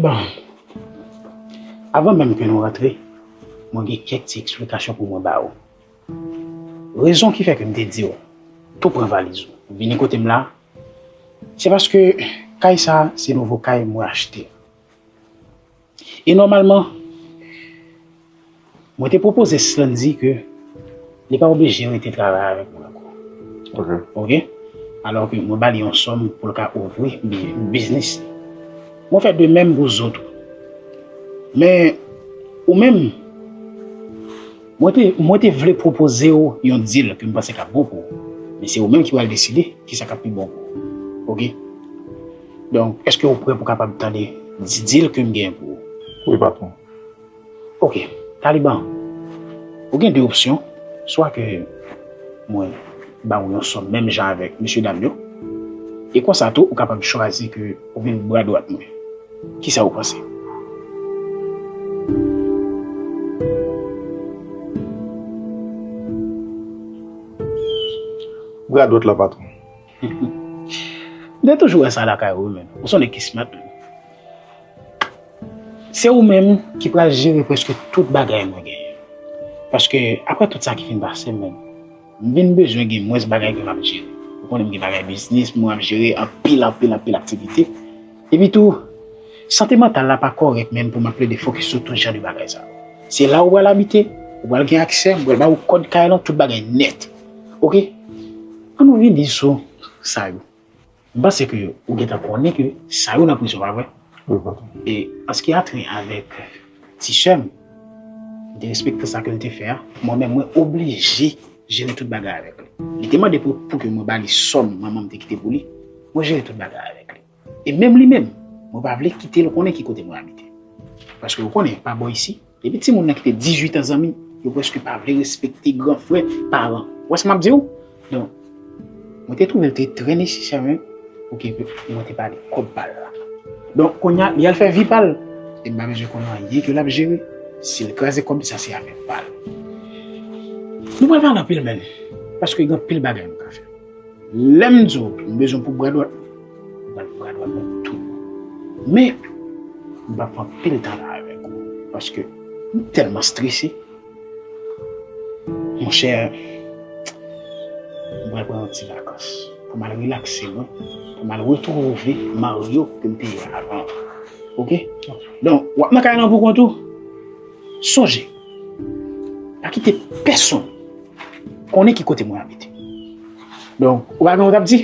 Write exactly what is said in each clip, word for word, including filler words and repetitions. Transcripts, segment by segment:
Bon, avan menm ke nou rantre, mwen gen kèk ti eksplikasyon pou mwen ba ou. Rezon ki fè ke m te di w, tou pran valiz ou, vini kote m la, se paske kay sa, se nouvo kay mwen achte. E nòmalman, mwen te pwopoze Slandy ke li pa oblije rete travay avèk mwen ankò. Ok. Ok? Alò ke mwen ba li yon sòm pou l ka ouvri bi-, biznis. Mwen fè de menm pou zòt tou. Men, ou menm, mwen te, mwen te vle pwopoze w yon deal ke m panse k ap bon pou ou. Men se ou menm ki pral deside kisa k ap pi bon pou ou. Ok? Donk, èske ou prè pou kapab tande di-, deal ke m gen pou ou? Wi, patwon. Ok, Taliban, ou gen de opsyon, swa ke mwen ba ou yon sòm menm jan avèk mesye dam yo, e konsa tou ou kapab chwazi ke ou vin bra dwat mwen. Kisa ou panse? Bra dwat la, patwon. M te toujou wè sa lakay ou, men. Ou se yon nèg ki smart, men. Se ou menm ki pral jere prèske tout bagay mwen genyen. Paske, apre tout sa ki fin pase, men, m vin bezwen gen mwens bagay ke m ap jere. Ou konnen m gen bagay biznis mwen ap jere, anpil, anpil, anpil aktivite. Epi tou, sante mantal la pa kòrèk menm pou m ap plede fokis sou tout jan de bagay sa yo. Se la ou pral abite, ou pral gen aksè, m pral ba ou kòd kay lan, tout bagay nèt. Ok? An nou vini sou sa yo. M panse ke ou gentan konnen ke sa yo nan prizon, pa vre? Wi, patwon. E an ce qui a trait avèk ti sè m, m te respekte sa ke l te fè a. Mwen menm, mwen oblije jere tout bagay avèk li. Li te mande pou, pou ke mwen ba li sòm manman m te kite pou li. Mwen jere tout bagay avèk li. E menm li menm, mwen pa vle kite l konnen ki kote mwen abite. Paske ou konnen, pa bò isi, depi timoun nan kite dizuit an zanmi, yo prèske pa vle respekte gran frè, paran. Ou wè sa m ap di w? Donk, mwen te twouve l te trè nesesè, men, pou ke mwen te ba li kòb pa l la. Donk, kounye a, li al fè vi pa l. E m pa bezwen konnen anyen ke l ap jere. Si l kraze kòb, sa se afè pa l. Nou pral pale anpil, men, paske gen anpil bagay nou ka fè. Lè m di w, m bezwen pou bra dwat, m pral bra dwat mwen tou. Men, m p ap fè anpil tan la avèk ou, paske m tèlman strese. Monchè, m pral pran yon ti vakans pou m al relakse mwen, pou m al retwouve Mario ke m te ye avan. Ok? Donk, w ap nan kay lan pou kont ou. Sonje, pa kite pèsonn konnen ki kote mwen abite. Donk, ou pa gen w t ap di?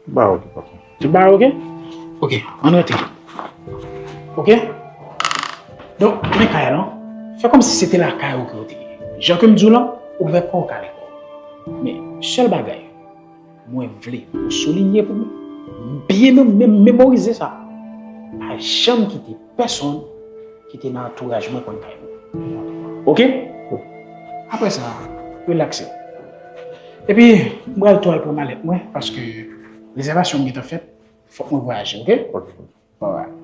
Ba, ok, patwon. Tout bagay ok? Ok, ann rantre. Ok? Donk, men kay lan, fè kòmsi se te lakay ou ke w te ye. Jan ke m di w lan, ou fè kò w kale kò w. Men, sèl bagay, mwen vle ou soulinye pou mwen, byen mem-, mem-, memorize sa. Pa janm kite pèsonn ki te nan antouraj mwen konn kay mwen. Ok? Apre sa, relakse. Epi, m pral tou al pran malèt mwen, paske rezèvasyon m gentan fèt, fòk mwen vwayaje, ok? Ok. Alright.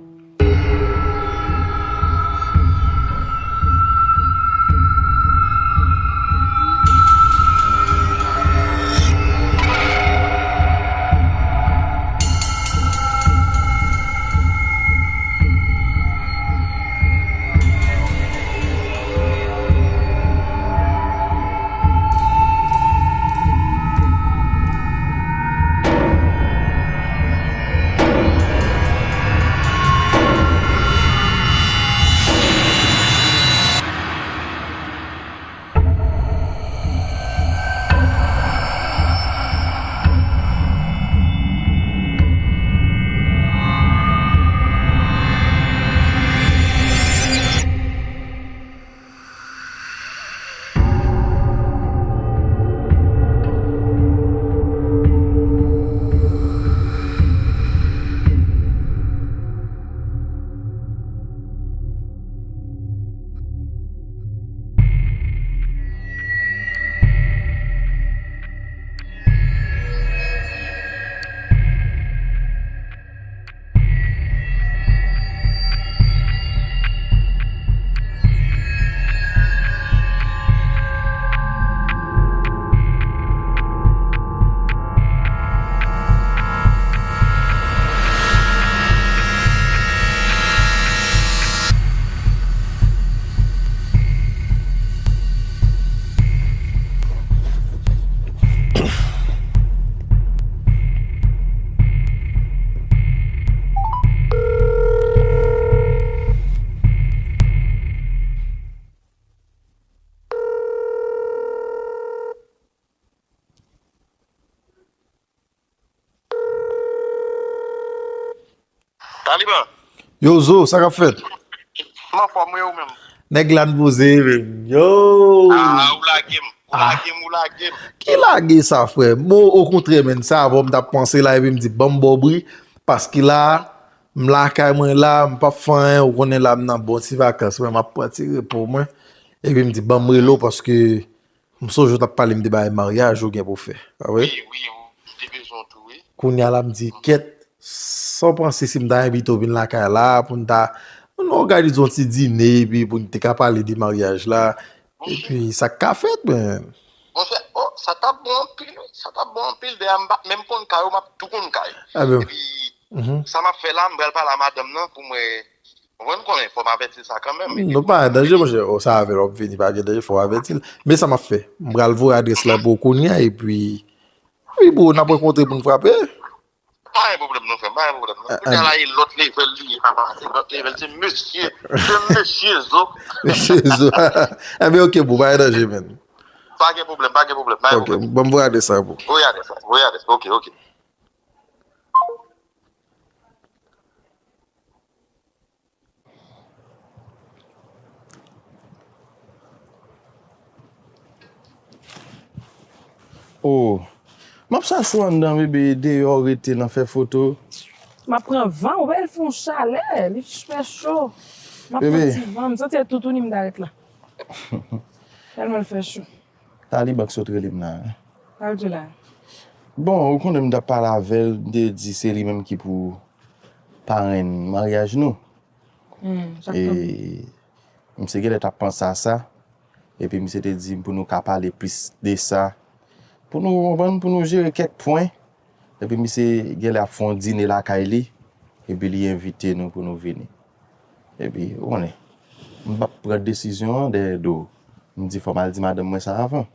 Taliban. Yo, Zo, sa k ap fèt? M anfòm, wi, ou menm? Nèg la n poze, men. Yo! Ah, ou lage m. Ou lage m, ou lage m. Ki lage sa, frè? Bon, okontrè, men, sa avè w m t ap panse la, epi m di, ban m ba w bri, paske la, m lakay mwen la, m p ap fè anyen, ou konnen la, m nan bon ti vakans mwen, m ap pran ti repo mwen, epi m di, ban m rele w, paske m sonje w t ap pale m de bagay maryaj ou gen pou fè, pa vre? Wi, wi, wi, m te bezwen w tou, wi. Kounye a la, m di, kèt, sa w panse si m ta envite w vin lakay la, pou n ta, pou n òganize yon ti dine, epi pou n te ka pale de maryaj la, epi sa k ka fèt, men. Monchè, oh, sa t ap bon anpil, wi, sa t ap bon anpil, dayè m pa menm konn kay ou, m ap tou konn kay. Epi, sa m ap fè la, m pral pale a madanm nan pou m wè, ou konprann, konnen, fò m avèti l sa kanmenm. Non, pa gen danje, monchè, oh, sa avè l w ap vini, pa gen danje, fò w avèti l. Men sa m ap fè, m pral voye adrès la pou w kounye a, epi, wi, bro, n ap rankontre pou n frape. Pa gen pwoblèm non, frè m, pa gen pwoblèm non. Kounye a la, e lòt level li ye, papa, se lòt level, se mesye, se mesye Zo. Mesye Zo. Enben, ok, bro, pa gen danje, men. Pa gen pwoblèm, pa gen pwoblèm, pa gen pwoblèm. Ok, ban m voye adrès la pou. Voye adrès la, voye adrès la, ok, ok. Oh, m ap chache w anndan, bebe, deyò, rete nan fè foto. M ap pran van, ou wè l fè yon chalè, li fè cho. M ap pran ti van, m santi toutouni m ta ret la. Tèlman l fè cho. Taliban k sot rele m la. Sa l di la? Bon, ou konnen m t ap pale avè l, m te di se li menm ki pou parenn maryaj nou. Hmm, sa k tonbe. E misye genlè t ap panse a sa. Epi misye te di m pou nou ka pale plis de sa. Pou nou konprann, pou nou jere kèk pwen. Epi misye genlè ap fè yon dine lakay li. Epi li envite nou pou nou vini. Epi, ou konnen, m p ap pran desizyon an dèyè do w. M di fò m al di madanm mwen sa avan.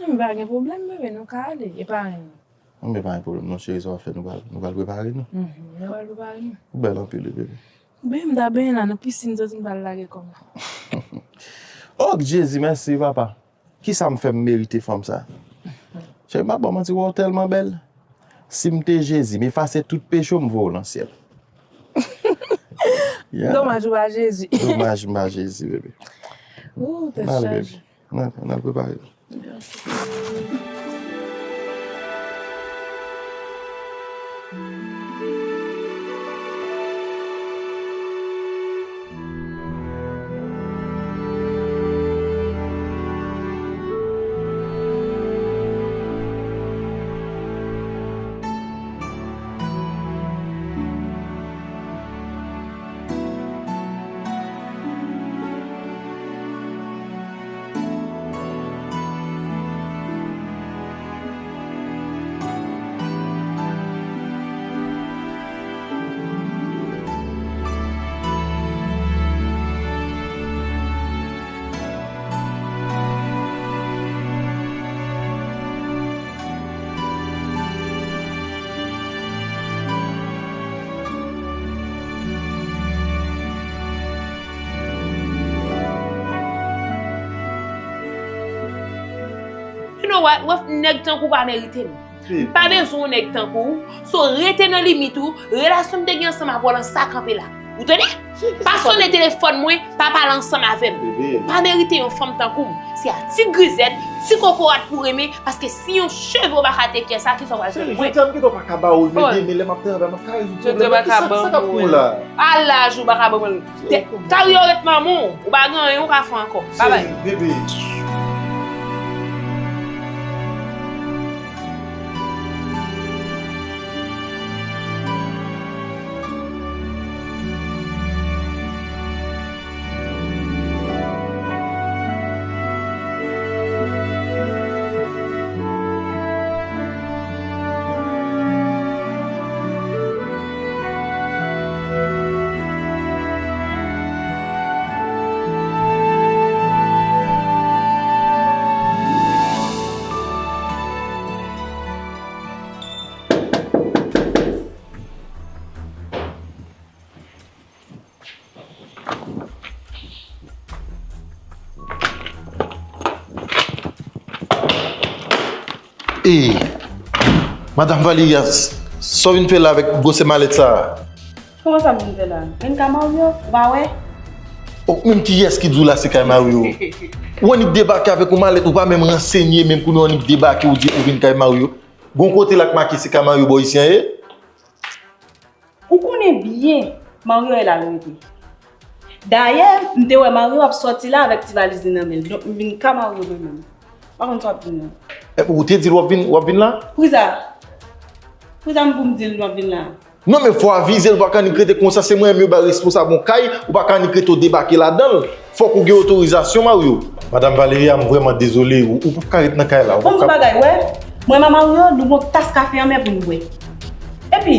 Non, men pa gen pwoblèm, bebe, nou ka ale. E parenn nou? Non, men pa gen pwoblèm, non, cheri, sa w ap fè, nou pral, nou pral prepare nou. Mhm, nou pral prepare nou. Ou bèl anpil, wi, bebe. Bebe, m ta benyen la nan pisin, m santi m pral lage kò m la. Oh, Jezi, mèsi, papa. Kisa m fè m merite fanm sa? Cheri, m ap ba w manti, w tèlman bèl. Si m te Jezi, m efase tout peche w, m voye w nan syèl. Yeah. Domaj ou pa Jezi. Domaj m pa Jezi, bebe. Ou tèt chaje. N al, n al prepare l. You know what? Wè, nèg tankou w pa merite m. M pa bezwen yon nèg tankou w. So, rete nan limit ou. Relasyon m te gen ansanm avè w lan sa kanpe la. Ou tande? Pa sonnen telefòn mwen, pa pale ansanm avè m. M pa merite yon fanm tankou w. Se a ti grizèt, ti kokorat pou renmen, paske si yon cheve w pa ka tekye sa, kisa w pral fè pou mwen? Cheri, jodi a m gentan pa ka ba ou l, men demen lè m ap travay, m ap ka rezoud pwoblèm nan. Kisa, kisa k ap pou w la? A laj ou pa ka ban mwen l. Karyè w ret manman w, ou pa gen anyen ou ka fè ankò. Babay. Cheri, bebe. E, Madanm Valeria, sa w vin fè la avèk gwosè malèt sa a? Kòman sa m vin fè la? Vin ka Mario, ou pa wè? Oh, menm kiyès ki di w la se kay Mario? Ou annik debake avèk yon malèt, ou pa menm ransenye, menm kounye a w annik debake, ou di ou vin kay Mario. Gon kote la k make se kay Mario bò isi an ye? Ou konnen byen Mario e la l rete. Dayè, m te wè Mario ap sòti la avèk ti valiz li nan men l. Donk, m vin ka Mario mwen menm. M pa konn sa w ap vin la. Epi ou te di l w ap vin, w ap vin la? Priza. Priza m pou m di l m ap vin la. Non, men fò w avize l, ou pa ka annik rete konsa, se mwen menm yo bay responsab yon kay, ou pa ka annik rete w debake ladan l. Fòk ou gen otorizasyon, Mario. Madam Valeria, m vrèman dezole, ou, ou p ap ka ret nan kay la, ou p ap ka. Bon, m di w bagay, wè, mwen ak Mario, nou gon tas kafe anmè pou n bwè. Epi,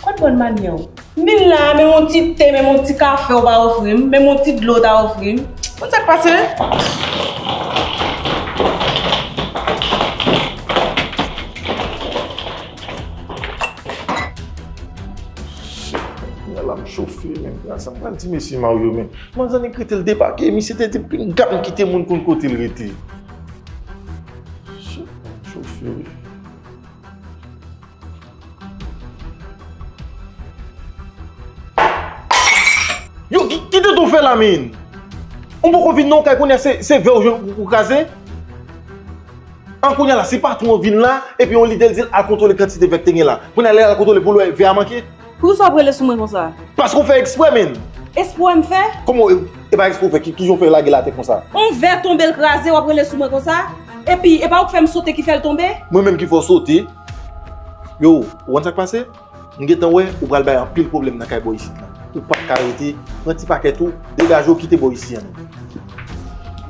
kot bòn manyè w? M vin la, menm yon ti te, menm yon ti kafe w pa ofri m, menm yon ti dlo w ta ofri m. Konn sa k pase? Shit, kounye a la m chofe, men. Sa m pral di mesye Mario, men. Manzè annik rete l debake, misye te di pinga m kite moun konn kote l rete. Shit, m chofe wi. Yo, ki, ki tenten w fè la, men? Ou poko vin nan yon kay, kounye a se, se vè ou jwenn ou, ou kraze? An, kounye a la, si patwon an vin la, epi yon lidè l di l al kontwole kantite vè k te gen la. Kounye a lè l al kontwole pou l wè vè a manke. Poukisa w ap rele sou mwen konsa? Paske w fè eksprè, men. Eksprè m fè? Kòman e, e pa eksprè w fè, ki, kijan w fè lage l atè konsa? On vè tonbe l kraze, w ap rele sou mwen konsa? Epi, e pa ou k fè m sote ki fè l tonbe? Mwen menm ki fè w sote? Yo, ou konn sa k pase? M gentan wè ou pral bay anpil pwoblèm nan kay bò isit la. Ou p ap ka rete, pran ti pakèt ou, degaje w kite bò isi an.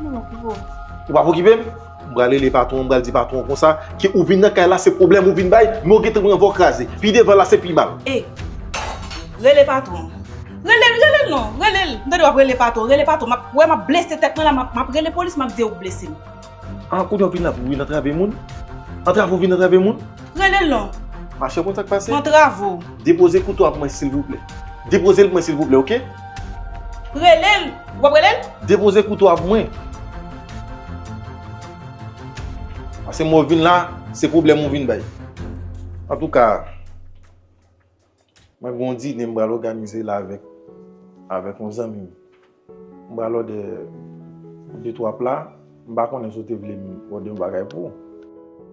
Ou p ap okipe m? M pral rele patwon an, m pral di patwon an konsa, ke ou vin nan kay la, se pwoblèm ou vin bay, men ou gentan pran vè w kraze. Pi devan la, se pi mal. E, rele patwon. Rele l, rele l non, rele l. M tande w ap rele patwon, rele patwon. M ap, wè m ap blese tèt mwen la, m ap, m ap rele polis, m ap di w blese m. An, kounye a w vin la pou w vin antrave moun? Antrave w vin antrave moun? Rele l non. Machè, konn sa k pase? Antrave w. Depoze kouto a pou mwen, silvouplè. Depoze l pou mwen, silvouplè, oke? Rele l. W ap rele l? Depoze kouto a pou mwen. Paske mwen vin la, se pwoblèm ou vin bay. Antouka, mwen gen yon dine m pral òganize la avèk, avèk yon zanmi m. M pral òdè de twa pla. M pa konnen si w te vle m òdè yon bagay pou ou.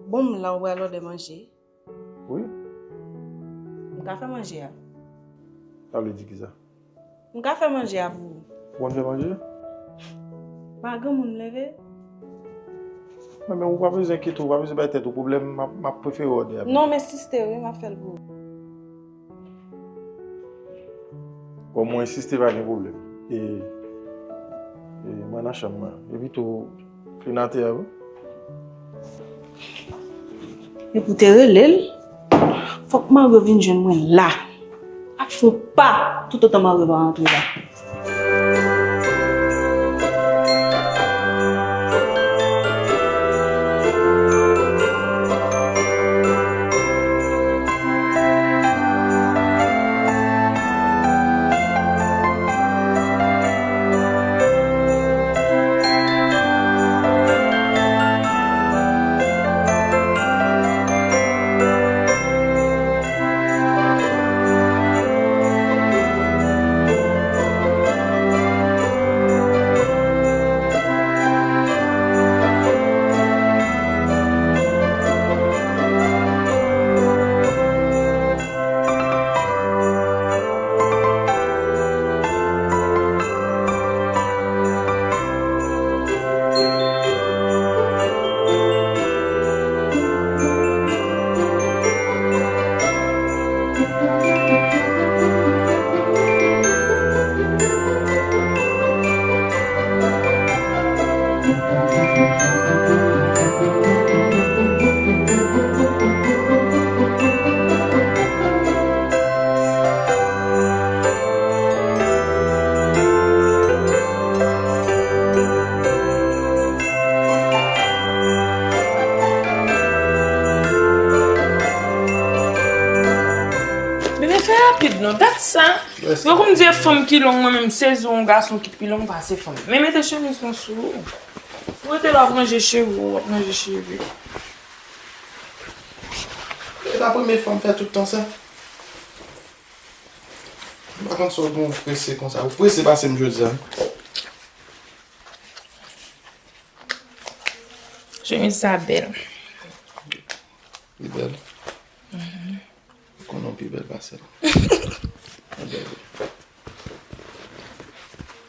Bon, m la ou pral òdè manje? Wi. M ka fè manje a. Sa vle di kisa? M ka fè manje a pou ou. Ou konn fè manje? Pa gen moun leve. Men, men ou pa bezwen enkyete w, ou pa bezwen bay tèt ou pwoblèm, m ap, m ap prefere òdè a. Non, m ensiste wi, m ap fè l pou ou. Kòm ou ensiste, pa gen pwoblèm. E, e mwen nan chanm mwen. E pito fin atè a wi. Epi w te rele l, fòk Mario vin jwenn mwen la. Ap fè yon pa toutotan Mario pa rantre la. Bebe, fè rapid non, dat sa. Yo konn di e fanm ki long, mwen menm sezi yon gason ki pi long pase fanm. Men mete chemiz lan sou ou. Ou rete la w ap ranje cheve, w ap ranje cheve. E pa premye fwa m fè tout tan sa. Pa konn sa w gen w prese konsa. Ou prese pase m jodi a. Chemiz sa bèl. Li bèl? Ou konnen w pi bèl pase l. Ou bèl wi.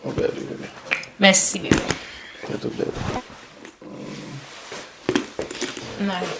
Ou bèl wi, bebe. Mèsi, bebe. Tèt ou bèl. M ale.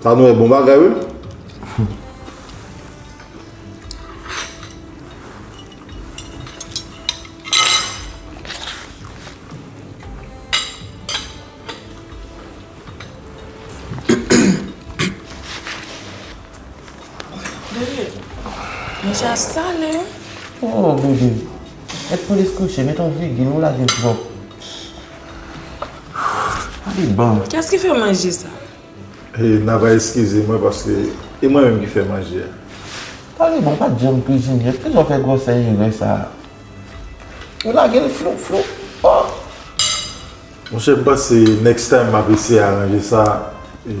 Sa nou wè bon bagay wi. Bebe, manje a sale. Oh, bebe. Mèt polis kouche, met yon vigil, ou lage l twòp. Pale bon. Kiyès ki fè manje sa? E, n a va eskize mwen paske e mwen menm ki fè manje a. Pale bon, ou pa t janm kizine. Kilè w fè gwosè erè sa a? Ou lage l flou, flou. Oh! Monchè, m panse next time m ap eseye aranje sa, e,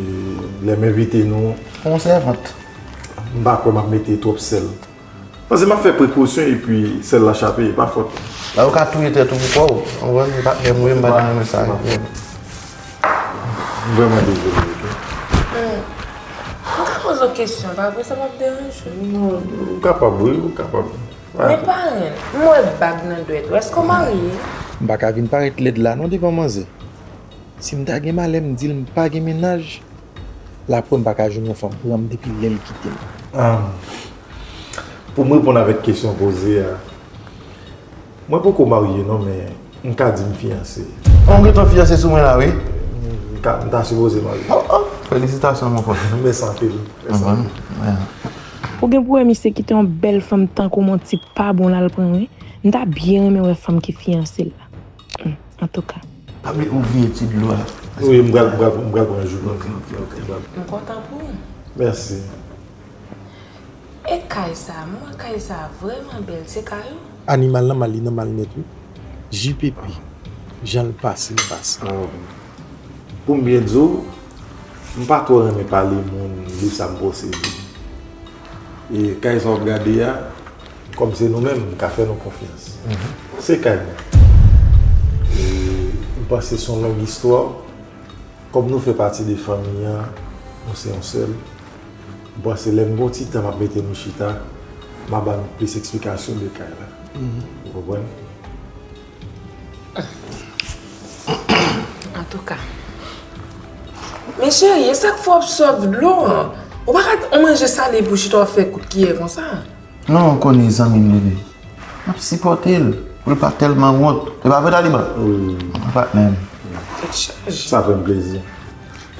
lè m envite nou. Yon sèvant. M pa kwè m ap mete twòp sèl. Paske m ap fè prekosyon epi sèl la chape, e pa fòt. La, ou ka touye tèt ou pou kò w. Ou konprann? Patnè m, wi, m pa ta renmen sa. M vrèman dezole, ok? Hmm. M ka poze w kesyon, pa vre, sa p ap deranje w? Non, ou kapab, wi, ou kapab. Men parenn, m wè bag nan dwèt ou, èske w marye? M pa ka vin parèt lèd la non devan manzè. Si m ta gen malè m di l m pa gen mennaj, laprè m pa ka jwenn yon fanm pran m depi lè l kite m. Ah, pou m reponn avèk kesyon w poze a, mwen poko marye non, men m ka di m fiyanse. An, ou gentan fiyanse sou mwen la, wi. M ka, m ta sipoze marye. Oh, oh. Felisitasyon, mon frè. Mèsi anpil. Mèsi anpil. Ou gen pou wè misye kite yon bèl fanm tankou m, yon tip pa bon l al pran, wi. M ta byen renmen wè fanm ki fiyanse l la. Hmm, antouka. Pa bliye ouvri etid ou a. Wi, m pral, m pral, m pral pran jou. Ok, ok, ok. M kontan pou ou. Mèsi. E kay sa, m wè kay sa vrèman bèl, se kay ou? Animal nan mal, li nan mal nèt, wi. J P P, jan l pase, l pase. Ah, pou m byen di w, m pa twò renmen pale moun de sa m posede. E kay sa w ap gade a, kòm se nou menm, m ka fè nou konfyans. Mhm. Se kay mwen. E m panse se yon long istwa. Kòm nou fè pati de fanmi an, nou se yon sèl. M panse lè m gen yon ti tan m ap mete nou chita, m a ba nou plis eksplikasyon de kay la. Mhm. Ou konprann? Antouka. Men cheri, e sa k fè w ap sòv dlo an? Ou pa ka t-, ou manje sale pou chita w fè kout kiyè konsa. Non, ou konnen zanmi m li ye. M ap sipòte l pou l pa tèlman wont. E pa vre, Taliban? Wi. Patnè m. Tèt chaje. Sa fè m plezi.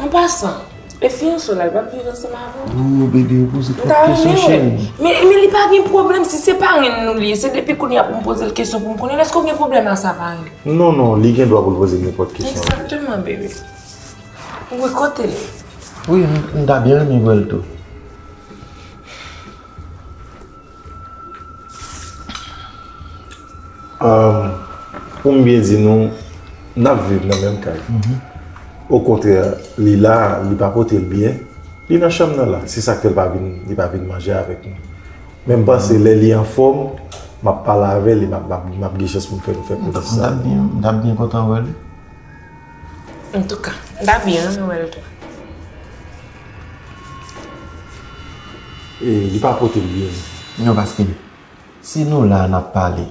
An pasan, e fiyanse w la, li p ap viv ansanm avè w? Oh, bebe, ou poze twòp kesyon, cheri. Men, men li pa gen pwoblèm si se parenn nou li ye. Se depi kounye a pou m poze l kesyon pou m konnen. Èske w gen pwoblèm a sa, parenn? Non, non, li gen dwa pou l poze m nenpòt kesyon. Egzakteman, bebe. Wi, kote l? Wi, m, m ta byen renmen wè l tou. Ahn, pou m byen di nou, n ap viv nan menm kay. Okontrè, li la, li pa pote l byen. Li nan chanm nan la. Se sa k fè l pa vin, li pa vin manje avèk nou. Men m panse lè li anfòm, m ap pale avè l e m ap, m ap, m ap gen chans pou m fè nou fè konesans. M t ap byen, m t ap byen kontan wè l. Antouka, m ta byen renmen wè l tou. E, li pa pote l byen. Non, paske si nou la, n ap pale,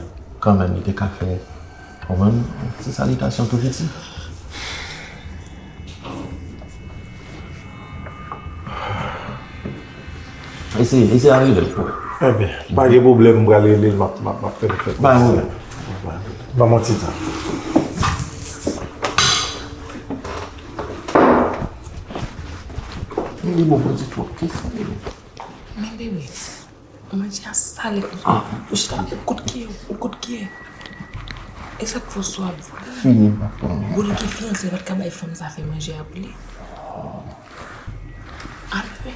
kanmenm, li te ka fè, konprann, yon ti salitasyon tou piti. Eseye, eseye a rele l pou. Enben, pa gen pwoblèm, m pral rele l, m ap, m ap, m ap fè l fè. Ba, wi. Ban m yon ti tan. Men li bon pou di twòp kesyon. Men bebe, manje a sale konsa. Ou chita, ou kout kiyè, ou kout kiyè. E sa k fè w swa. Fini, m pa pran. Bon, li ki fiyanse, pa t ka bay fanm sa fè manje a pou li. Alò,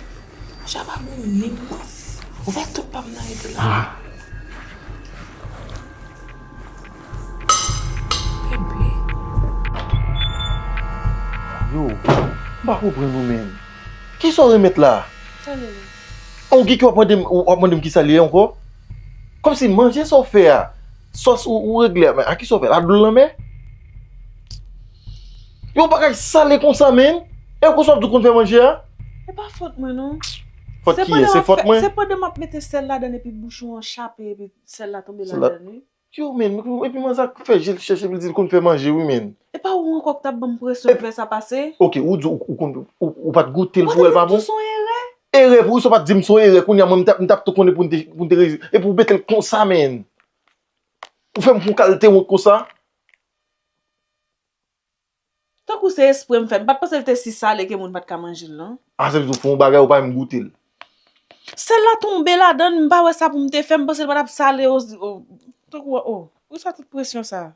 manje a pa bon menm non. Ou fè tout pa m nan rete la. Bebe. Yo, m pa konprann ou menm. Kisa w remèt la? Tande non. On gigi w ap mande m, w ap mande m kisa li ye ankò? Kòmsi manje sa w fè a, sòs ou, ou regle a, men a kisa w fè l? A dlo lanmè? Yon bagay sale konsa, menn. E konsa w ap di w konn fè manje a? E pa fòt mwen, non. Fòt kiyès? Se fòt mwen? Se pandan m ap mete sèl ladan l epi bouchon an chape epi sèl la tonbe ladan l, wi. Yo, menn, epi manzè a fè je l chèch epi l di l konn fè manje, wi, menn. E pa ou ankò k t ap ban m presyon pou fè sa pase? Oke, ou di ou, ou konn, ou, ou pa t goute l pou wè l pa bon? Ou pa t di m tou se yon erè? Erè pou ou, si w pa t di m se yon erè, kounye a mwen, m t ap, m t ap tou konnen pou n te, pou n te rezi-, epi ou mete l konsa, menn. Ou fè m fè yon kalite wont konsa. Tankou se espre m fè, m pa t panse l te si sale ke moun pa t ka manje l, non. A, sa vle di w fè yon bagay, ou pa menm goute l. Sèl la tonbe ladan l, m pa wè sa pou m te fè, m panse l pa t ap sale, o, o, tankou, o, poukisa tout presyon sa?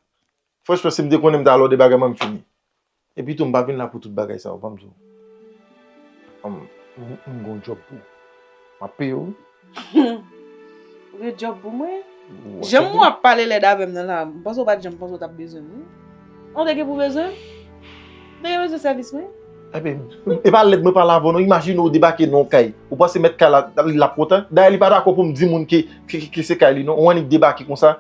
Franchman, si m te konnen, m ta lòde bagay mwen, m fini. Epi tou, m pa vin la pou tout bagay sa yo, ban m di w. M, m, m gon djòb pou ou. M ap peye w, wi. Ou gen djòb pou mwen? Jan w ap pale lèd avè m nan la, m panse w pa t janm panse w t ap bezwen m, wi. An w te gen pou bezwen m? Ou te gen bezwen sèvis mwen? Ebyen, e pa lèd mwen pale avè w non. Imajine w debake nan yon kay. Ou panse mèt kay la, li l ap kontan? Dayè, li pa dakò pou m di moun ke, ke, ke, ke se kay li non. Ou annik debake konsa.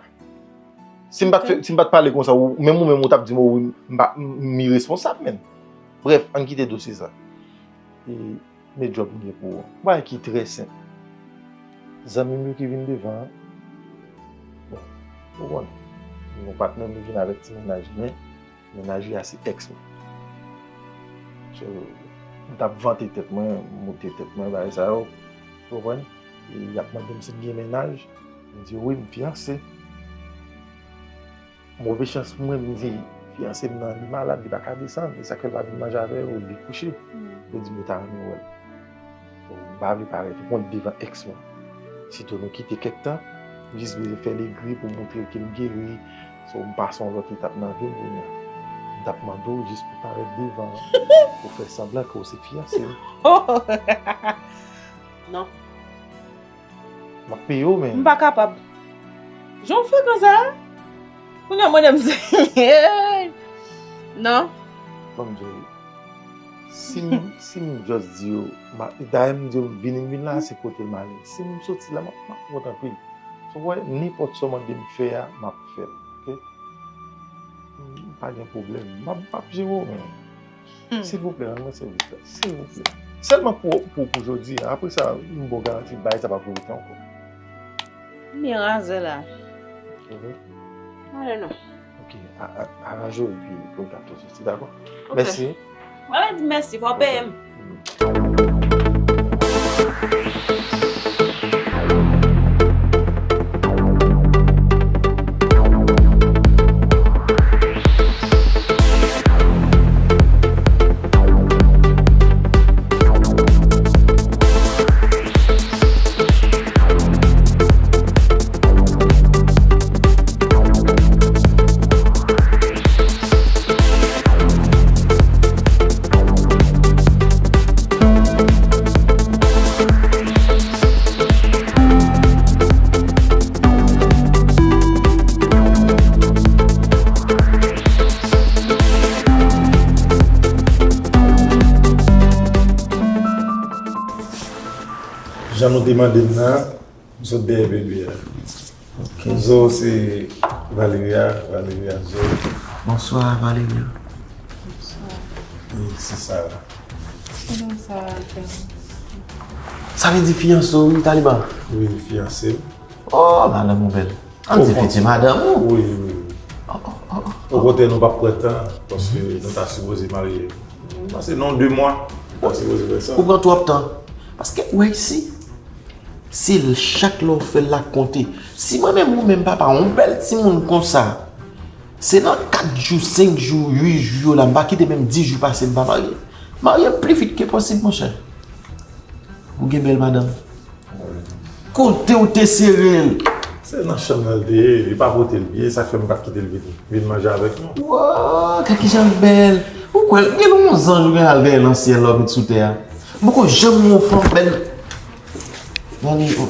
Si m pa t fè, si m pa t pale konsa, ou, menm ou menm ou t ap di m, o, wi, m pa, m, m iresponsab, menn. Brèf, ann kite dosye sa. E, men djòb m gen pou ou. Yon bagay ki trè senp. Zanmi m yo ki vin devan an, bon, ou konnen, yon patnè m li vin avèk ti mennaj li, men mennaj li a se èks mwen. So, m t ap vante tèt mwen, moute tèt mwen, bagay sa yo, ou konprann? E y ap mande m si m gen mennaj, m di yo wi, m fiyanse. Move chans pou mwen, m di fiyanse m nan li malad, li pa ka desann, e sa k fè l pa vin manje avè yo, li kouche. Yo di m yo ta renmen wè l. So, m pa vle parèt wont devan èks mwen. Sitou nou kite kèk tan, m jis bezwen fè l egri pou montre l ke m geri. So, m pase yon lòt etap nan vi m kounye a. M t ap mande w jis pou parèt devan an, pou fè sanblan ke w se fiyanse m. Non. M ap peye w, men. M pa kapab. Jan w frekan sa a? Kounye a mande m si. Non. Ban m di w, si m, si m just di w, m a, dayè m di w vini, m vin la, se kote m ale. Si m soti la, m ap, m ap wont anpil. So, w wè, nenpòt sa w mande m fè a, m ap fè l, oke? M pa gen pwoblèm. M ap, m ap jere w, men. Silvouplè, rann mwen sèvis la. Silvouplè. Sèlman pou, pou, pou jodi a. Apre sa, m ba w garanti, bagay sa p ap repete ankò. M byen razè la. Mhm. Ale non. Ok. Ok, a- a- aranje w epi pou n ka tou soti, dakò? Ok. Mèsi. Mwen di mèsi, fò w peye m. Jan nou te mande m nan, m sot dèyè bebe a. Ok. Zo se Valeria, Valeria Zo. Bonswa, Valeria. Bonswa. E se Sara. Kòman sa va, frè? Sa vle di fiyanse w, wi, Taliba? Wi, fiyanse m. Oh, madanm ou bèl. An di fiti madanm ou? Wi, wi, wi. Oh, oh, oh, oh. Okontrè, nou p ap pran tan, paske nou ta sipoze marye. Pase non de mwa, nou ta sipoze fè sa. Ou pran twòp tan. Paske, ou wè isi, se l- chak lè w fè l la konte. Si mwen menm ou menm papa, yon bèl timoun konsa, se nan kat jou, senk jou, uit jou yo la, m pa kite menm dis jou pase m pa marye. Marye pli vit ke posib, monchè. Ou gen bèl madanm. Kote w te sere l? Se nan chanm nan l te ye, li pa pote l byen, sa k fè m pa t kite l vin, vin manje avèk nou. Wow, gad kijan l bèl! Ou kwè l gen yon zanj ou gen al dèyè nan syèl la ou met sou tè a? M poko janm wè yon fanm bèl. Gade, oh.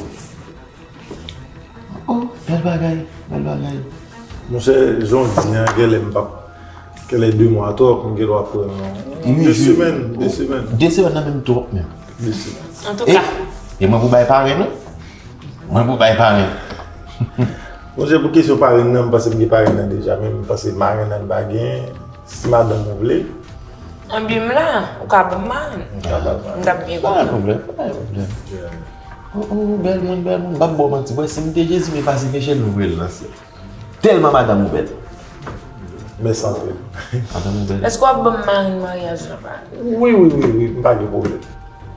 Oh, bèl bagay, bèl bagay. Monchè, jan w di an, genlè m p ap, genlè de mwa twòp, m gen dwa pran de semèn, de semèn. De semèn nan menm twòp menm. De semèn. Antouka. E, e mwen pou bay parenn, wi. Mwen pou bay parenn. Monchè, pou kesyon parenn nan, m panse m gen parenn nan deja, men m panse marenn nan m pa gen. Si madanm ou vle. Anben m la, ou ka ban m marenn. M ka ban m marenn. M t ap byen kontan. Pa gen pwoblèm, pa gen pwoblèm. Oh, oh, bèl moun, bèl moun. M p ap ba w manti. Mwen, si m te Jezi, m efase peche l, m voye l nan syèl. Tèlman madanm ou bèl. Mèsi anpil. Madanm ou bèl. Èske w ap ban m marenn maryaj la, pa? Wi, wi, wi, wi, m pa gen pwoblèm.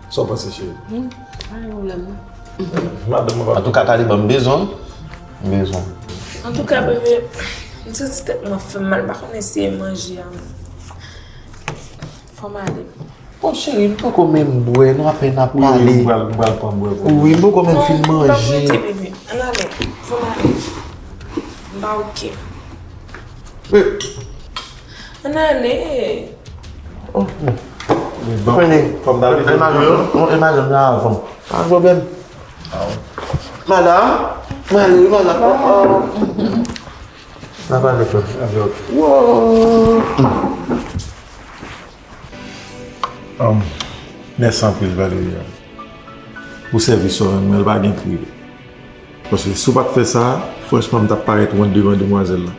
Sa w panse, cheri? Hmm, pa gen pwoblèm, non. Madanm mwen pa. Antouka, Taliba, m bezwen w. M bezwen w. Antouka, bebe, m santi tèt mwen ap fè m mal, m pa konn eseye manje a. Fò m ale. Bon, cheri, m poko menm bwè, nou apèn ap pale. Wi, wi, m pral, m pral pran bwè pou ou. Wi, m poko menm fin manje. Non, m p ap rete, bebe. Ann ale. Fò m ale. M pa oke. Ann ale. Oh, bon. Bon, fò m ta leve pou yo. Bon, e madanm nan avan. Pa gen pwoblèm. Madanm, m ale wi, madanm. Oh, oh. N a pale frè. Ann ale, oke. Wow. Um, mèsi anpil, Valeria, pou sèvis ou rann mwen, l pa gen pri. Paske si w pa t fè sa, franchman, m t ap parèt wont devan demwazèl la.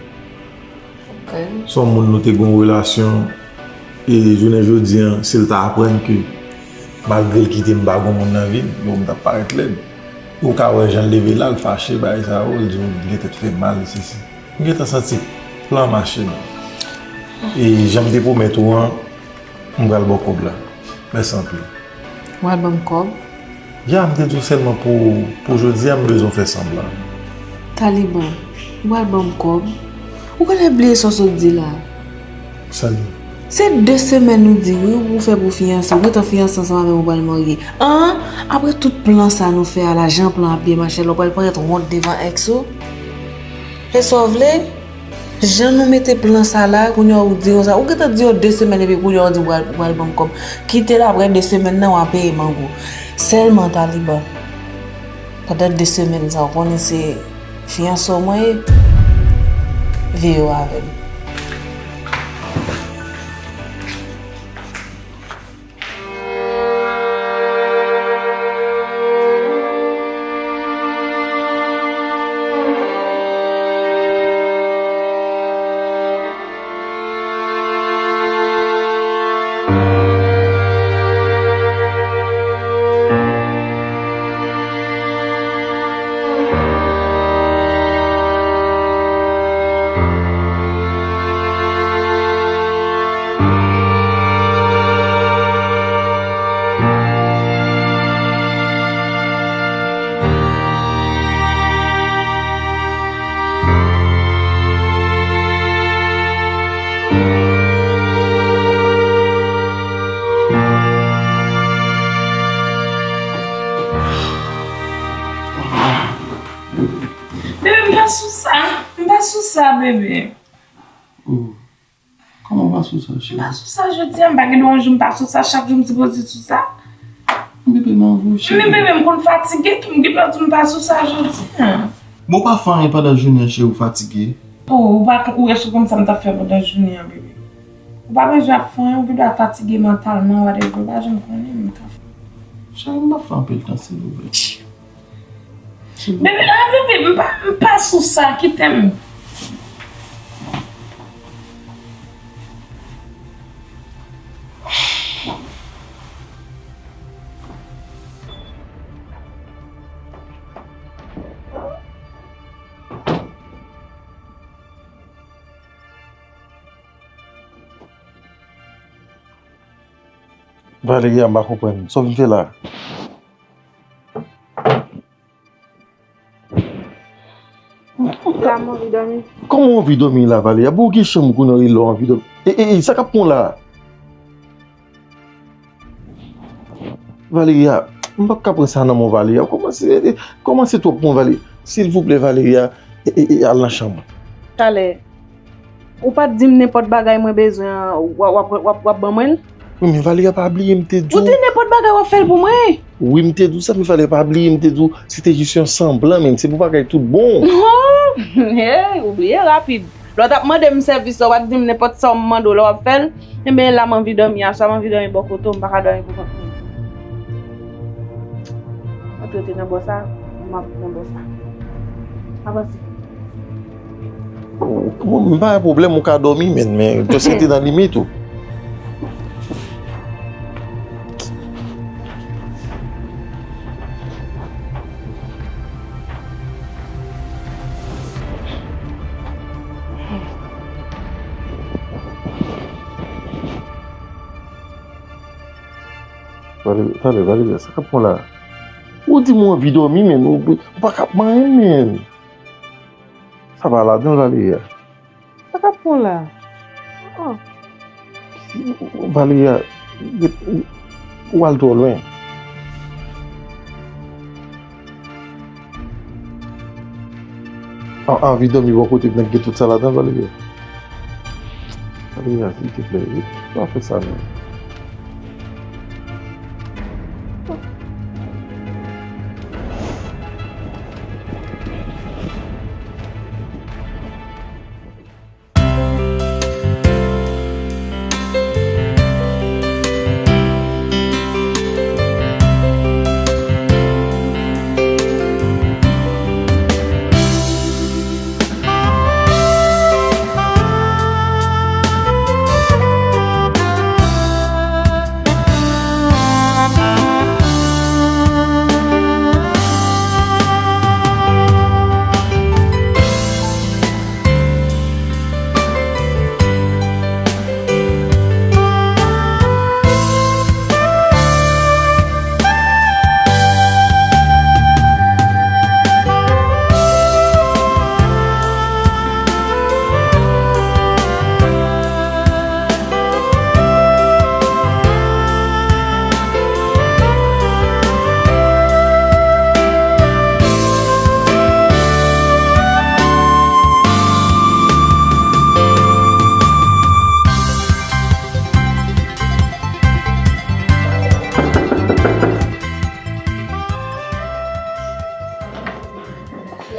Ok. Se yon moun nou te gen yon relasyon, e jounen jodi a, si l ta aprann ke malgre l kite m, m pa gen moun nan vi m, bon, m t ap parèt lèd. Ou ka wè jan l leve la, l fache, bagay sa yo, l di w gentan t fè mal, sesi. M gentan santi plan mache, non. E jan m te pwomèt ou an, m pral ba w kòb la. Mèsi anpil. W pral ban m kòb? Ya, m te di w sèlman pou, pou jodi a, m bezwen w fè sanblan. Taliban, ou pral ban m kòb? Ou genlè bliye sa w sot di la? Sa l ye? Se de semèn nou di wi, ou fè pou fiyanse, ou gentan fiyanse ansanm avè m, ou pral marye. An, apre tout plan sa nou fè a la, jan plan ap byen mache la, ou pral parèt wont devan èks ou? E sa w vle? Jan nou mete plan sa la, kounye a ou di konsa, ou gentan di yo de semèn epi kounye a ou di w pral, w pral ban m kòb. Kite l apre de semèn nan, w a peye m an gwo. Sèlman Taliban, pandan de semèn sa, ou konnen se fiyanse w mwen ye, veye w avè m. Bebe. Oh. Kòman w pa sou sa, cheri? M pa sou sa jodi a, m pa gen dwa yon jou m pa sou sa, chak jou m sipoze sou sa. Bebe, m anvi w, cheri. Men bebe, m konn fatige tou, m gen dwa di w m pa sou sa jodi a. Bon, w pa fè anyen pandan jounen an, cheri, ou fatige? Oh, ou pa, ou wè si w konn sa m t ap fè pandan jounen an, bebe. Ou pa bezwen ap fè anyen, ou gen dwa fatige mantalman, whatever, ou pa janm konnen, m ka fè. Cheri, m p ap fè anpil tan, silvouplè. Bebe, ah, bebe, m pa, m pa sou sa, kite m. Valeria, m pa konprann. Sa w vin fè la? La, m anvi dòmi. Kòman w anvi dòmi la, Valeria? Bon, ou gen chanm ou konnen w anvi dòmi. E, e, e, sa k ap pran w la? Valeria, m p ap ka pran sa nan men w, Valeria. Kòmanse, e, e, kòmanse twòp pran, Valeria. Silvouplè, Valeria, e, e, e, al nan chanm ou. Talè, ou pa t di m nenpòt bagay mwen bezwen an, w ap, w ap, w ap, w ap ban mwen l? Wi, men Valeria, pa bliye m te di w. Ou di nenpòt bagay w ap fè l pou mwen? Wi, m te di w sa, men Valeria, pa bliye m te di w se te jis yon sanblan, men se pou bagay tout bon. Oh, hey, ou bliye rapid. Lè w t ap mande m sèvis la, w pa t di m nenpòt sa w mande w la w ap fè l. Enben, la m anvi dòmi aswè, m anvi dòmi bò kote w, m pa ka dòmi pou kont mwen. Antre te nan bò sa, m ap nan bò sa. Avanse. Bon, m pa gen pwoblèm, ou ka dòmi, men, men, just rete nan limit ou. Valeria, tande, Valeria, sa k ap pran w la? Ou di m w anvi dòmi, men ou, ou pa ka ap manyen, men. Sa pa ladan, Valeria. Sa k ap pran w la? Oh. Valeria, ou al twò lwen. An, anvi dòmi bò kote nèg gen tout sa ladan, Valeria. Valeria, silteplè, pa fè sa non.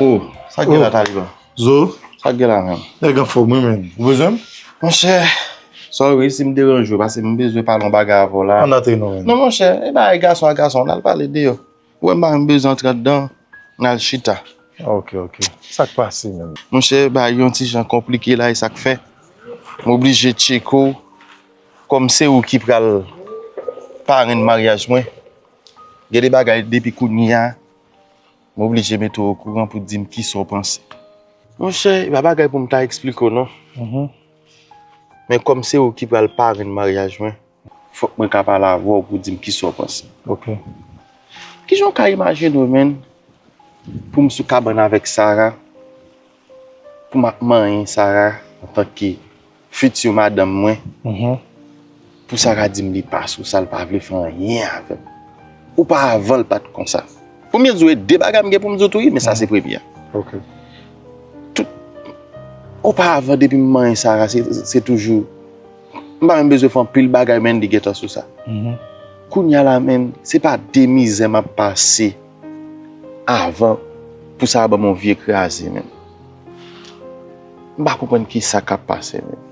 Oh, sa k gen la, Taliban? Zo? Sa k gen la menm? Nèg anfòm, wi, men. Ou bezwen m? Monchè, sorry si m deranje w, paske m bezwen pale yon bagay avè w la. Ann antre non, men. Non, monchè, e bagay gason ak gason, n al pale deyò. Ou wè m pa menm bezwen antre anndan, n al chita. Ok, ok. Sa k pase menm? Monchè, bagay yon ti jan konplike la, e sa k fè m oblije tcheke w, kòm se ou ki pral parenn maryaj mwen. Gen de bagay depi kounye a, m oblije mete w okouran pou di m kisa w panse. Monchè, e pa bagay pou m ta eksplike w non. Mhm. Men kòm se ou ki pral parenn maryaj mwen, fòk mwen ka pale avè w pou di m kisa w panse. Ok. Kijan w ka imajine w menm pou m sou kabann avèk Sara, pou m ap manyen Sara antanke fiti madanm mwen, mhm, pou Sara di m li pa sou sa, l pa vle fè anyen avè m. Oparavan, l pa t konsa. Pou m di w, e de bagay m gen pou m di w tou, wi, men sa se premye a. Ok. Tout, Oparavan, depi m manyen Sara, se, se toujou, m pa menm bezwen fè anpil bagay, menn, li gentan sou sa. Kounye a la, menn, se pa de mizè m ap pase avan pou sa ban m yon vye kraze, menn. M pa konprann ki sa k ap pase, menn.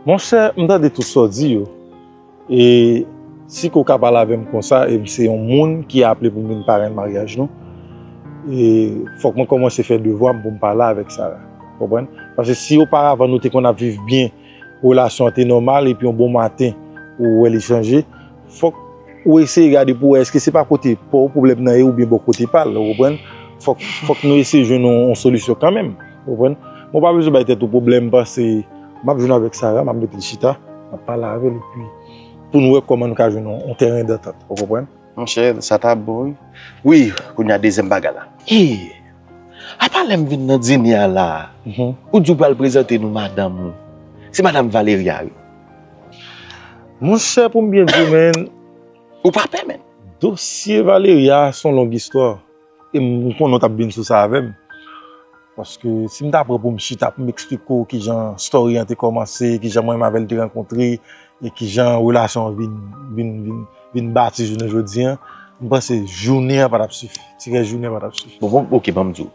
Monchè, m tande tout sa w di yo. E si ke w ka pale avè m konsa, e m se yon moun ki aple pou m vin parenn maryaj nou, e fòk mwen kòmanse fè devwa m pou m pale avèk Sara. Konprann? Paske si oparavan nou te konn ap viv byen, relasyon an te nòmal, epi yon bon maten, ou wè li chanje, fòk ou eseye gade pou w wè èske se pa kote pa w pwoblèm nan ye oubyen bò kote pa l, ou konprann? Fòk, fòk nou eseye jwenn yon, yon solisyon kanmenm, ou konprann? Mwen pa bezwen bay tèt ou pwoblèm, m panse m ap jwenn avèk Sara, m ap met li chita, m ap pale avè l, epi pou nou wè kòman nou ka jwenn yon, yon tèren dantant, ou konprann? Monchè, sa t ap bon, wi. Wi, kounye a dezyèm bagay la. Ee, apa lè m vin nan dine a la a, ou di w pral prezante nou madanm ou. Se madanm Valeria, wi. Monchè, pou m byen di w, menn, Ou pa pè, menn. Dosye Valeria se yon long istwa. E m konnen w t ap vin sou sa avè m. Paske si m ta pran pou m chita pou m eksplike w kijan story an te kòmanse, kijan mwen menm avè l te rankontre, e kijan relasyon an vin, vin, vin, vin bati jounen jodi an, m panse jounen an pa t ap sifi. Ti rès jounen an pa t ap sifi. Bon, bon, ok, ban m di w.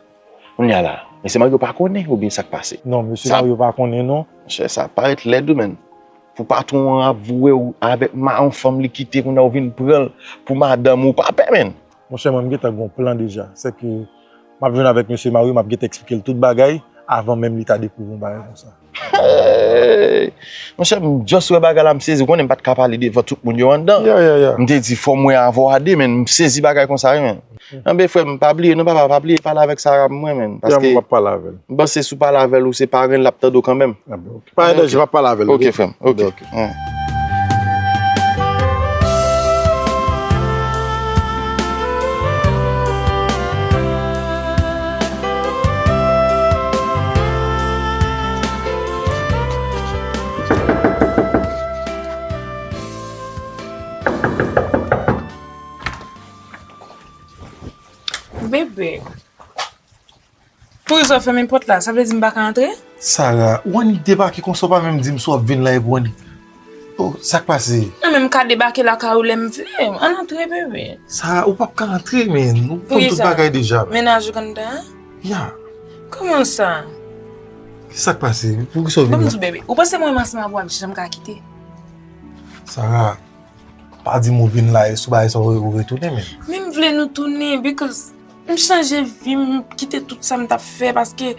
Kounye a la, mesye Mario pa konnen oubyen sa k pase? Non, mesye Mario pa konnen, non. Monchè, sa parèt lèd, wi, menn. Pou patwon an ap voye w avèk ma-, yon fanm li kite, kounye a w vin pran l pou madanm ou, pa pè, menn. Monchè, mwen, m gentan gen yon plan deja. Sèke m ap jwenn avèk mesye Mario, m ap gentan eksplike l tout bagay avan menm li ta dekouvri yon bagay konsa. Hey! Monchè, m just wè bagay la, m sezi. Ou konnen m pa t ka pale devan tout moun yo anndan. M te di fò m wè avè w a de, men m sezi bagay konsa, wi, men. Anben, frè m, pa bliye non, papa, pa bliye pale avèk Sara pou mwen, men. Paske m panse si w pale avè l, ou se parenn, l ap tande w kanmenm. Pa gen danje, m ap pale avè l. Ok, frè m. Ok. Bebe. Poukisa w fèmen pòt la? Sa vle di m pa ka antre? Sara, ou annik debake konsa, w pa menm di m si w ap vin la epi w annik. Oh, sa k pase? Mwen menm m ka debake lakay ou lè m vle. Ann antre, bebe. Sara, ou p ap ka antre, men. Ou konn tout bagay deja, men. Mennaj ou k anndan an? Ya. Kòman sa? Sa k pase? Poukisa w vin la? Ban m di w, bebe. Ou panse mwen menm ansanm avè w ap janm ka kite? Sara, pa di m ou vin la, e sou bagay sa w retounen, men. Men m vle nou tounen, because M chanje vi m, m kite tout sa m t ap fè paske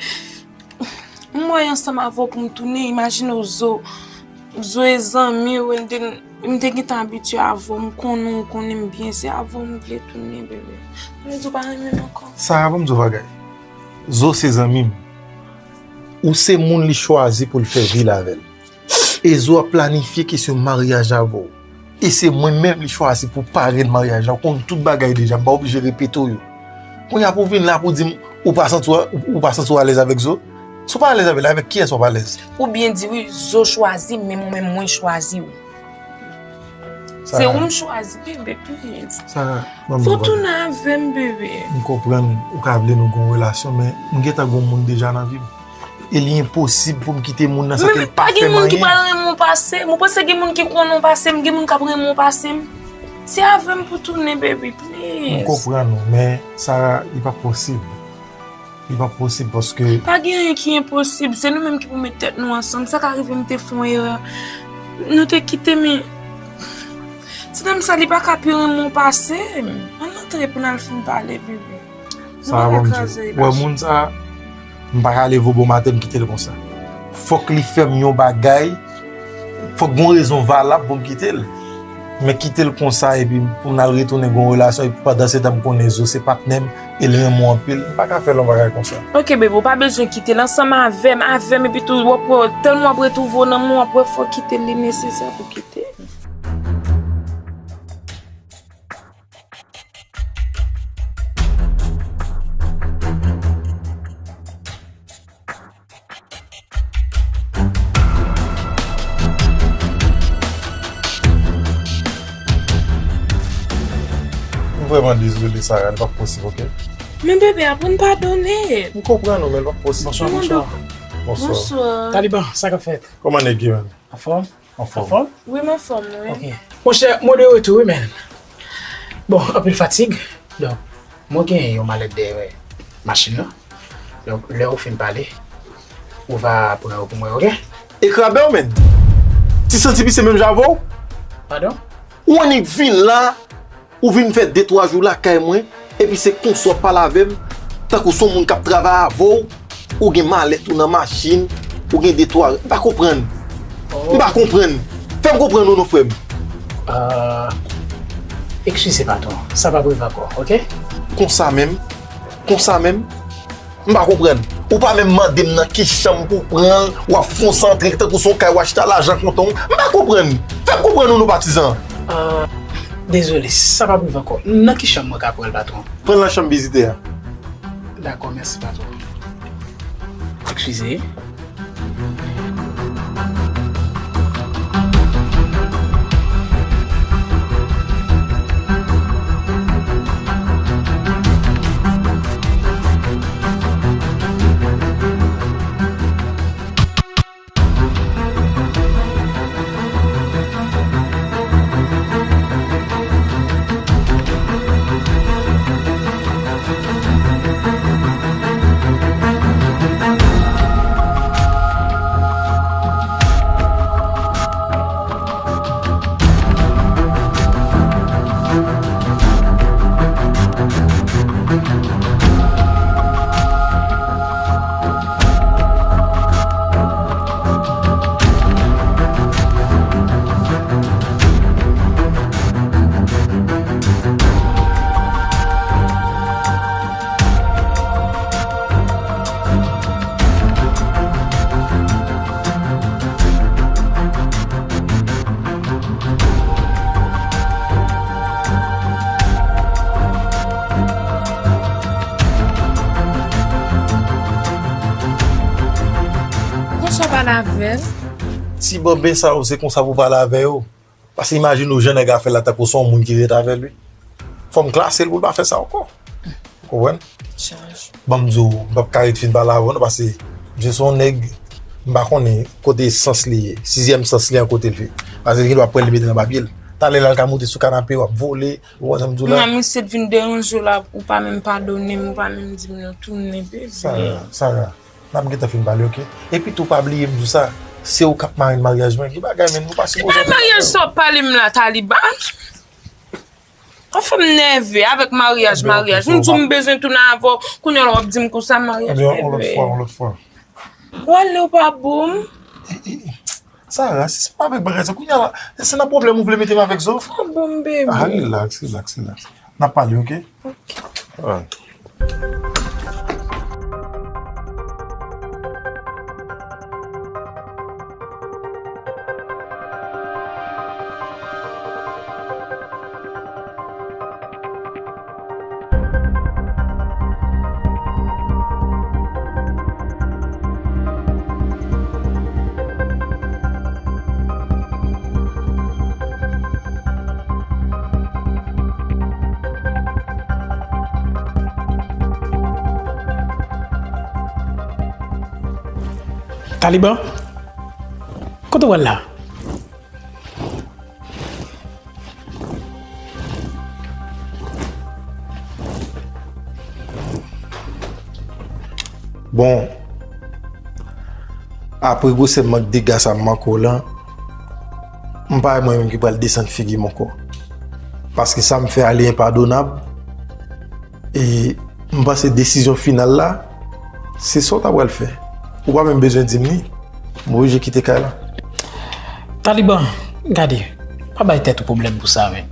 m wè ansanm avè w pou m tounen. Imajine w, Zo, Zo e zanmi w, m te, m te gentan abitye avè w, m konnen w konnen m byen, se avè w m vle tounen, bebe. Sa vle di w pa renmen m ankò? Sara, ban m di w yon bagay. Zo se zanmi m. Ou se moun li chwazi pou l fè vi l avè l. E Zo ap planifye kesyon maryaj avè w. E se mwen menm li chwazi pou parenn maryaj la. Ou konn tout bagay deja, m pa oblije repete w yo. Kounye a pou w vin la pou w di m ou pa santi w, ou pa santi w alèz avèk Zo? Si w pa alèz avè l, avèk kiyès w ap alèz? Ou byen di wi, Zo chwazi m, men mwen menm mwen chwazi w. Se ou m chwazi, bebe, please. Sara, ban m di w yon bagay. Fò w tounen avè m, bebe. M konprann ou ka vle nou gen yon relasyon, men m gentan gen yon moun deja nan vi m. E li enposib pou m kite moun nan san ke l pa fè m anyen. Men pa gen moun ki pral renmen w pase m. Ou panse gen moun ki konnen w pase m? Gen moun k ap renmen w pase m? Se avè m pou tounen, baby, please. M konprann ou, men Sara, li p ap posib. Li p ap posib paske. Pa gen anyen ki enposib. Se nou menm ki pou met tèt nou ansanm. Sa ka rive m te fè yon erè. Nou te kite, men ti nonm sa, li pa ka pi renmen w pase m. Ann antre pou n al fin pale, baby. Sa a ban m di w. Wè moun sa a, m pa ka leve w bon maten m kite l konsa. Fòk li fè m yon bagay, fòk gon rezon valab pou m kite l. Men kite l konsa epi pou n al retounen gon relasyon epi pandan se tan m konnen Zo se patnè m e l renmen w anpil, m pa ka fè l yon bagay konsa. Ok bebe, ou pa bezwen kite l ansanm avè m, avè m epi tou w ap wè tèlman w ap retwouve w nan mwen w ap wè fò w kite l, li nesesè pou w kite l. M vrèman dezole, Sara, li p ap posib, oke? Men bebe, aprann padone. M konprann ou, men li p ap posib. Bonswa, bonswa. Bonswa. Bonswa. Taliban, sa k ap fèt? Kòman nèg yo, menm? Anfòm? Anfòm. Anfòm? Wi, m anfòm, wi. Ok. Monchè, mwen de retou, wi, men. Bon, anpil fatig. Donk, mwen gen yon malèt dèyè machin nan. Donk, lè ou fin pale, ou va pran yo pou mwen, ok? E krabe w, menm. Ti santi pis se menm jan avè w? Padon? Ou annik vin la, ou vin fè de twa jou lakay mwen, epi se konsa w ap pale avè m, tankou se yon moun k ap travay avè w, ou gen malèt ou nan machin, ou gen de twa, m pa konprann. M pa konprann. Fè m konprann ou non, frè m. Ah, eskize, patwon. Sa p ap rive ankò, ok? Konsa menm? Konsa menm? M pa konprann. Ou pa menm mande m nan ki chanm pou pran l, w ap fonse antre tankou se yon kay w achte a lajan kontan w. M pa konprann. Fè m konprann ou non, patizan. Ah, dezole, sa p ap rive ankò. Nan ki chanm mwen ka pran l, patwon? Pran l nan chanm vizitè a. Dakò, mèsi, patwon. Eskize. Konsa w pale avè l? Ti bòbè sa yo, se konsa pou pale avè yo. Paske imajine w jan nèg la fè la tankou se yon moun ki ret avè l, wi. Fò m klase l pou l pa fè sa ankò. Ou konprann? Chaj. Ban m di w, m p ap ka ret fin pale avè w non, paske misye se yon nèg, m pa konnen kote sans li ye, sizyèm sans li an kote l fè. Paske l gen dwa pran l li mete nan papye l. Talè la l ka moute sou kanape, w ap vole, ou konprann sa m di w la? Nan misye t vin deranje w la, ou pa menm padone m, ou pa menm di m non, tounen bebe. Sara, Sara, n ap gentan fin pale, ok? Epi tou pa bliye m di w sa, se ou k ap marenn maryaj mwen, ki bagay menm, nou pa sipoze ap fè maryaj sa w ap pale m la, Taliban? Ou fè m nève avèk maryaj, maryaj. M di w m bezwen tounen avè w, kounye a la w ap di m konsa, maryaj bebe. Yon lòt fwa, yon lòt fwa. W ale w pa bon m. Sara, si se pa avèk bagay sa, kounye a la, se nan pwoblèm ou vle mete m avèk Zof? Pa bon m, bebe. Ah, relax, relax, relax. N ap pale, ok? Ok. Alright. Taliban? Kote w al la? Bon, apre gwosè mank dega sa m manke w lan, m pa wè mwen menm ki pral desann figi m ankò. Paske sa m fè a li enpadonab. E m panse desizyon final la, se sa w ta pral fè. Ou pa menm bezwen di m li. M oblije kite kay la. Taliban, gade, pa bay tèt ou pwoblèm pou sa, men.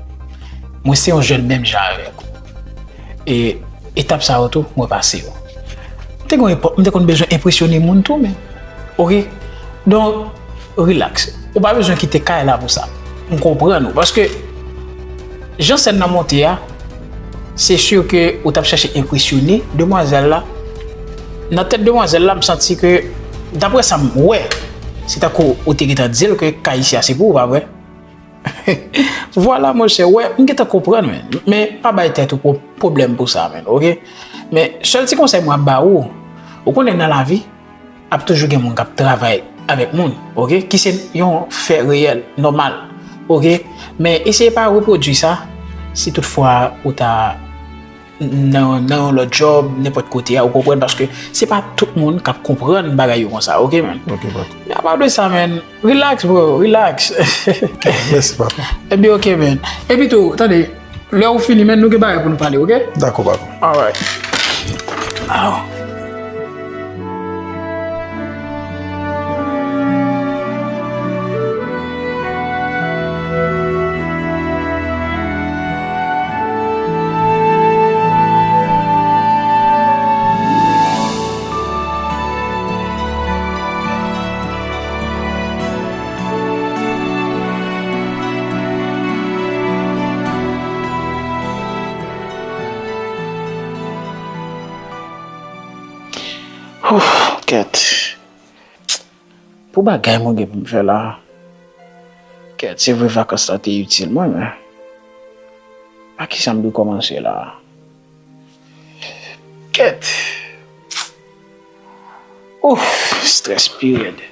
Mwen se yon jèn menm jan avèk ou. E etap sa yo tou, mwen pase yo. M te gen yon epòk, m te konn bezwen enpresyone moun tou, men. Ok? Donk, relax. Ou pa bezwen kite kay la pou sa. M konprann ou. Paske, jan sèn nan monte a, se si ke ou t ap chèche enpresyone demwazèl la. Nan tèt demwazèl la, m santi ke, daprè sa m wè, se tankou ou te gentan di l ke kay isi a se pou ou, pa vre? Vwala, monchè, wè, m gentan konprann, men, men pa bay tèt ou pwo-, pwoblèm pou sa, men, ok? Men, sèl ti konsèy mwen ap ba ou, ou konnen nan lavi, Ap toujou gen moun k ap travay avèk moun, oke? Ki se yon fè reyèl, nòmal, oke? Men eseye pa repwodui sa si toutfwa ou ta nan, nan yon lòt djòb, nenpòt kote a, ou konprann, paske se pa tout moun k ap konprann bagay yo konsa, oke, man? Ok, patwon. Men apa de sa, man, relax, bro, relax. Mèsi, patwon. Epi, oke, man. Epi tou, tande, lè ou fini, man, nou gen bagay pou nou pale, oke? Dakò, patwon. Alright. Aw. Ouf, kèt. Pou bagay mwen gen pou m fè la. Kèt, se vre vakans la te itil mwen, men pa kisa m dwe kòmanse la? Kèt. Ouf, strès pi rèd.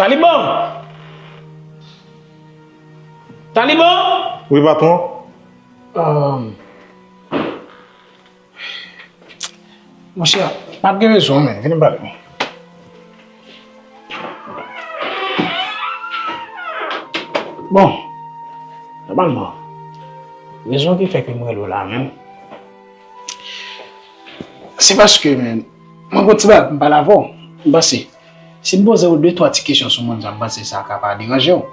Taliban! Taliban! Wi, patwon. Ahn, monchè, m ap gen bezwen w, men. Vin pale. Bon, nòmalman, rezon ki fè ke m rele w la menm, se paske, men, mwen gon ti bagay pou m pale avè w. M panse, si m poze w de twa ti kesyon sou moun sa, m panse sa ka pa deranje w.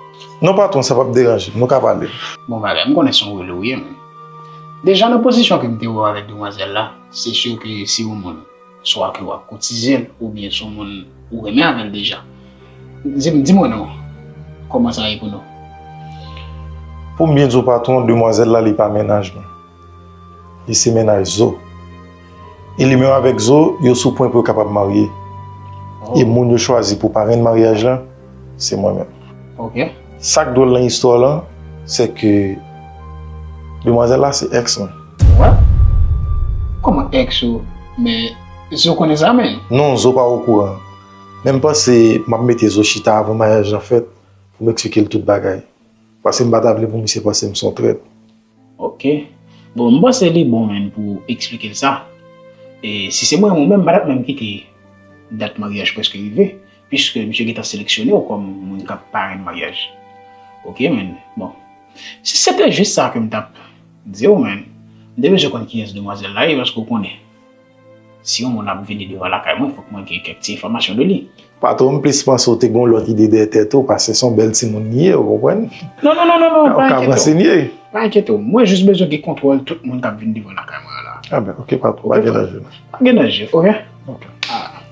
Non, patwon, sa p ap deranje m. Nou ka pale. Bon bagay, m konnen se yon rele w ye, men. Deja, nan pozisyon ke m te wè w avèk demwazèl la, se si ke se yon moun swa ke w ap koutize l, oubyen se yon moun ou renmen avè l deja. Di m, di mwen non, kòman sa ye pou nou? Pou m byen di w, patwon, demwazèl la, li pa mennaj mwen. Li se mennaj Zo. E li menm avèk Zo, yo sou pwen pou yo kapab marye. Oh. E moun yo chwazi pou parenn maryaj la, se mwen menm. Ok. Sa k dwòl nan istwa la, se ke demwazèl la se èks mwen. What? Kòman èks ou? Men Zo konnen sa, men? Non, Zo pa okouran. Men m panse m ap mete Zo chita avan maryaj la fèt pou m eksplike l tout bagay. Paske m pa ta vle pou misye panse m se yon trèt. Ok. Bon, m panse li bon, men, pou eksplike l sa. E si se mwen, mwen menm, m pa t ap menm kite dat maryaj prèske rive, piske misye gentan seleksyone w kòm moun k ap parenn maryaj. Ok, men, bon. Si se te jis sa ke m t ap di w, men, m te bezwen konn kiyès demwazèl la ye, paske w konnen. Si yon moun ap vini devan lakay mwen, fòk mwen gen kèk ti enfòmasyon de li. Patwon, m plis panse w te gen yon lòt ide dèyè tèt ou, paske se yon bèl timoun li ye, ou konprann? Non, non, non, non, non, pa enkyete w. Ou ka ransenye. Pa enkyete w. Mwen jis bezwen gen kontwòl tout moun k ap vin devan lakay mwen an la. A ben, ok, patwon, pa gen danje non. Pa gen danje, ok? Ok. Ah,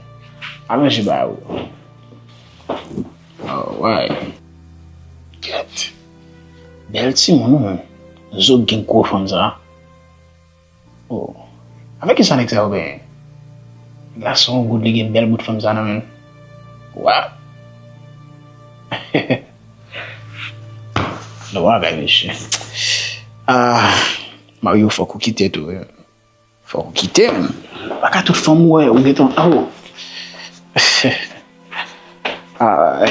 aranje bagay ou. Alright. Kèt. Bèl timoun, wi, men. Zo gen gwo fanm sa. Oh. Avèk kisa nèg sa yo benyen? Gason goud li gen bèl bout fanm sa nan men l. Wa. Non, bagay mesye. Ah, Mario, fòk ou kite tou, wi. Fòk ou kite m. Pa ka tout fanm ou wè, ou gentan, oh. Ah.